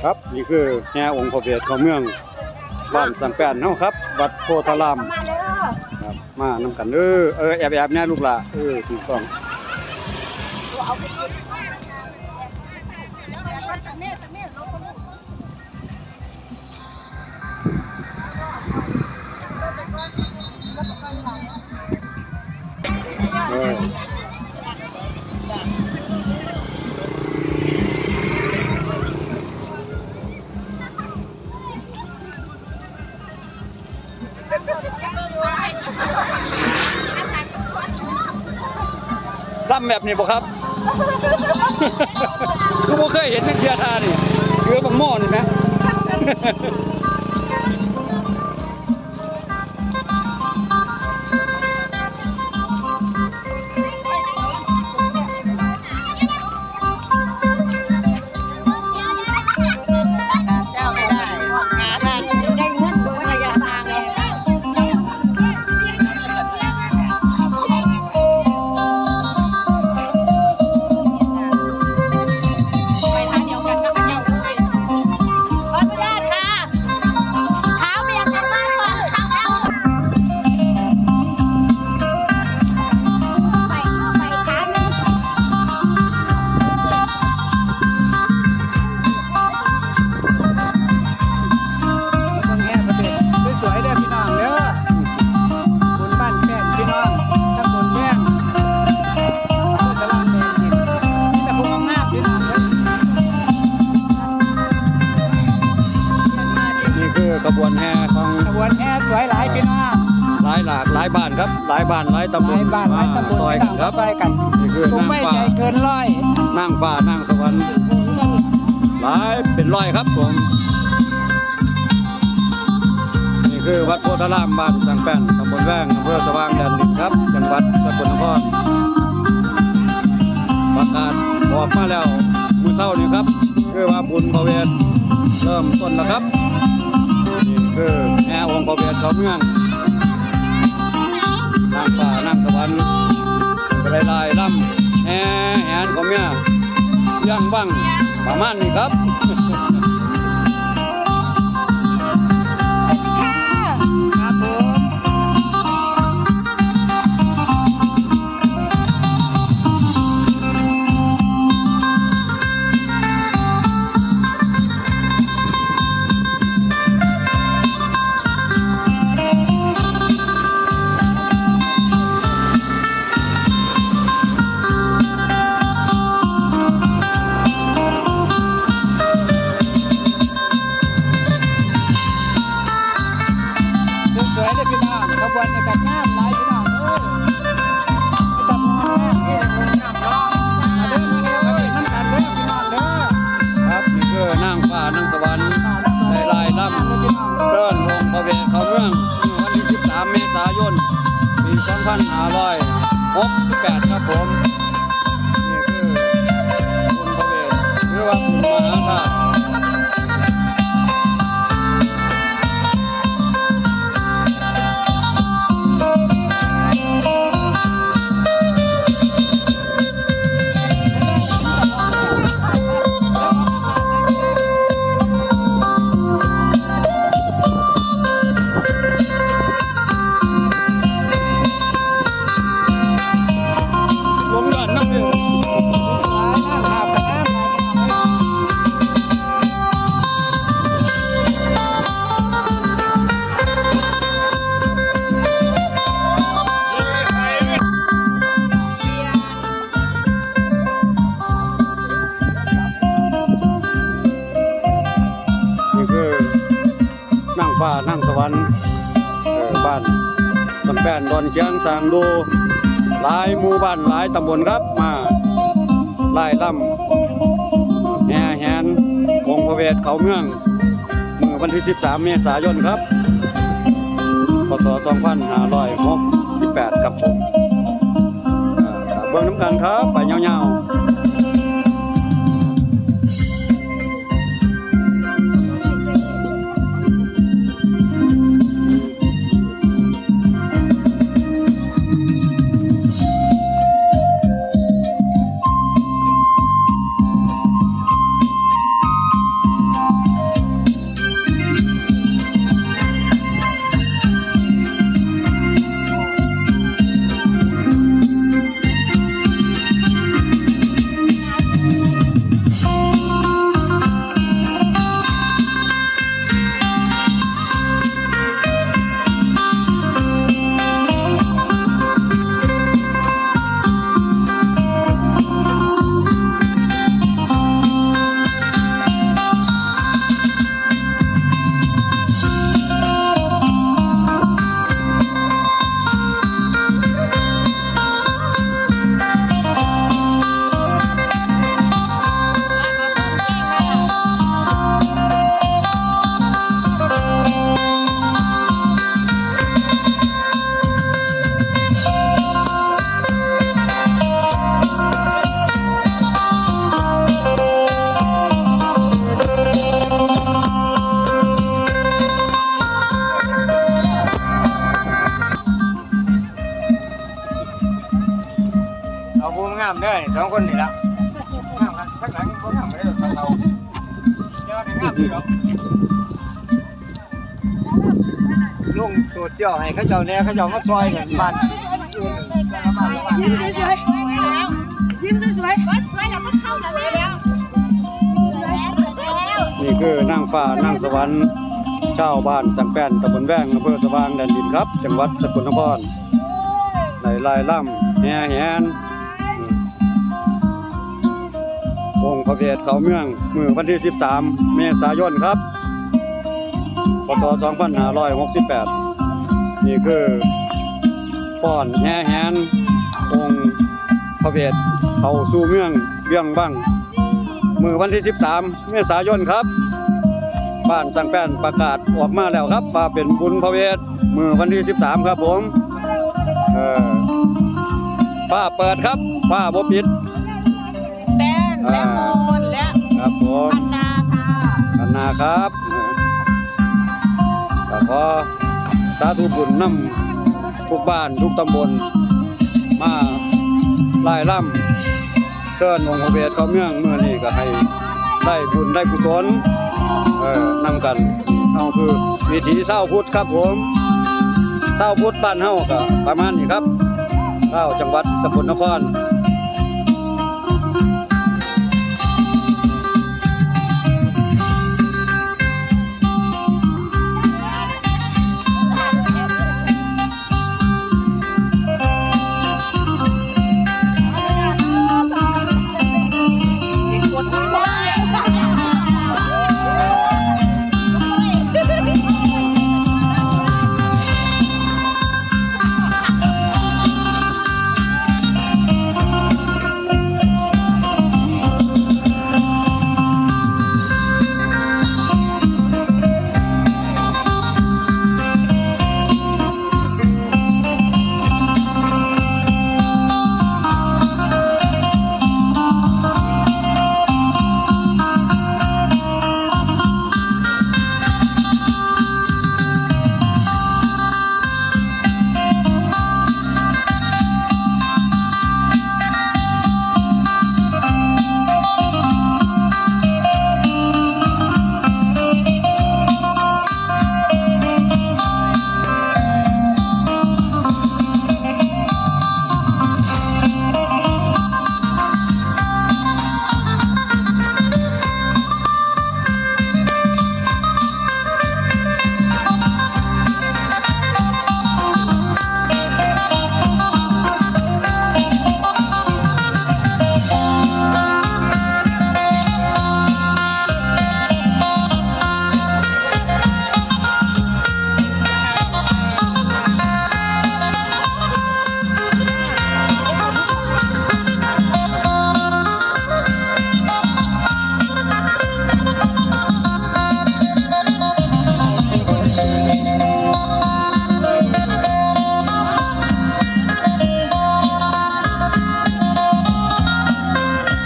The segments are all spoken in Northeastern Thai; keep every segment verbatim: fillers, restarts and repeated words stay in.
ครับ นี่คือแห่องค์พระเวทเข้าเมืองบ้านสังแป้นเฮาครับ วัดโพธาราม มาเด้อ ครับ มานำกันเด้อ เออ แอบๆ แน่ลูกหล่า เออ ถูกต้อง เออ ลำแบบนี้บ่ครับ คือบ่เคยเห็นจักเทื่อท่านี่ คือบักหม้อนี่แหม ไปทางเดียวกันกับพระเจ้าด้วย ขออนุญาตค่ะ เท้าเบียดกันมากกว่า คนแห่ประเพณีสวยๆเด้อพี่น้องเด้อ บุญบ้านแป้นพี่น้อง ตำบลแว้ง อำเภอสว่างแดนดิน มีแต่ผู้งามๆพี่น้องเด้อ นี่คือขบวนแห่ของ ขบวนแห่สวยหลายพี่น้อง หลายหลากหลายบ้านครับ หลายบ้านหลายตำบล หลายบ้านหลายตำบล มาซอยกันครับ พี่น้อง มาซอยกัน นี่คือนางฟ้า สูงไม่ใหญ่เกินร้อย นางฟ้านางสวรรค์ หลายเป็นร้อยครับผม นี่คือวัดโพธาราม บ้านสังแป้น ตำบลแว้ง อำเภอสว่างแดนดินครับ จังหวัดสกลนคร ประกาศออกมาแล้วมื้อเช้านี้ครับ คือว่าบุญพระเวทเริ่มต้นแล้วครับ นี่คือแห่องค์พระเวทเข้าเมือง นางฟ้านางสวรรค์ ก็ได้ร่ายรำแห่แหนเข้าเมือง เรื่องวังประมาณนี้ครับ ครับผม สวยๆเลยพี่น้อง ขบวนนี่ก็งามหลายพี่น้องเอ้ย มีแต่ผู้งาม มีแต่ผู้งามเนาะ มาเด้อ มาเด้อ มาเด้อ น้ำกันเด้อพี่น้องเด้อ ครับ นี่คือนางฟ้านางสวรรค์ ได้ร่ายรำเชิญองค์พระเวทเข้าเมือง วันที่สิบสามเมษายน ปีสองพันห้าร้อยหกสิบแปดครับผม นี่คือบุญพระเวท หรือว่าบุญมหาธาตุ ลงยอดน้ำเดือด นี่คือนางฟ้านางสวรรค์ เอ่อ บ้านสังแป้น ดอนเชียง สร้างดู หลายหมู่บ้านหลายตำบลครับ มาร่ายรำแห่แหนองค์พระเวทเข้าเมือง มื้อวันที่สิบสามเมษายนครับ พ.ศ. สองพันห้าร้อยหกสิบแปดครับผม อ่า เบิ่งนำกันครับ ไปยาวๆ เด้อ สองคนนี่ละ ข้างหลัง ข้างหลังบ่ทำอะไรหรอก เจ้าเดี๋ยวงามอยู่ดอก ลงโซเชียลให้เขาเจ้าแหน่ เขาเจ้ามาซอยกันบ้าน ยิ้มสวยๆ ยิ้มสวยๆ นี่คือนางฟ้านางสวรรค์ ชาวบ้านสังแป้น ตำบลแว้ง อำเภอสว่างแดนดินครับ จังหวัดสกลนคร ในลายล่ำแห่แหน องค์พระเวทเข้าเมือง มื้อวันที่ สิบสาม เมษายนครับ พ.ศ. สองพันห้าร้อยหกสิบแปด นี่คือฟ้อนแห่แหน องค์พระเวทเข้าสู่เมืองเวียงวัง มื้อวันที่ สิบสาม เมษายนครับ บ้านสังแป้นประกาศออกมาแล้วครับ ว่าเป็นบุญพระเวท มื้อวันที่ สิบสาม ครับผม เออ ฟ้าเปิดครับ ฟ้าบ่ปิด แป้นและ อ่า โมนและ ครับผม พันนาค่ะ พันนาครับ ก็ขอสาธุบุญนำทุกบ้านทุกตำบล มาลายล่ำเชิญองค์พระเวทเข้าเมือง มื้อนี้ก็ให้ได้บุญได้กุศล เอ่อ นำกัน เฮาคือวิถีชาวพุทธครับผม ชาวพุทธบ้านเฮาก็ประมาณนี้ครับ ชาวจังหวัดสกลนคร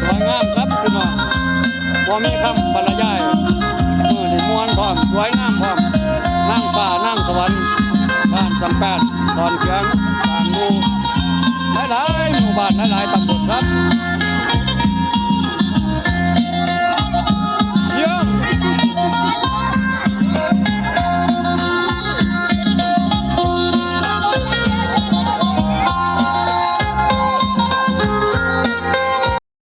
สวยงามครับพี่น้อง บ่มีคำบรรยาย มื้อนี้ม่วนพร้อม สวยงามพร้อม นางฟ้านางสวรรค์ บ้านสังแปด ดอนเขียง บ้านหมู่ หลายๆหมู่บ้าน หลายๆตำบลครับ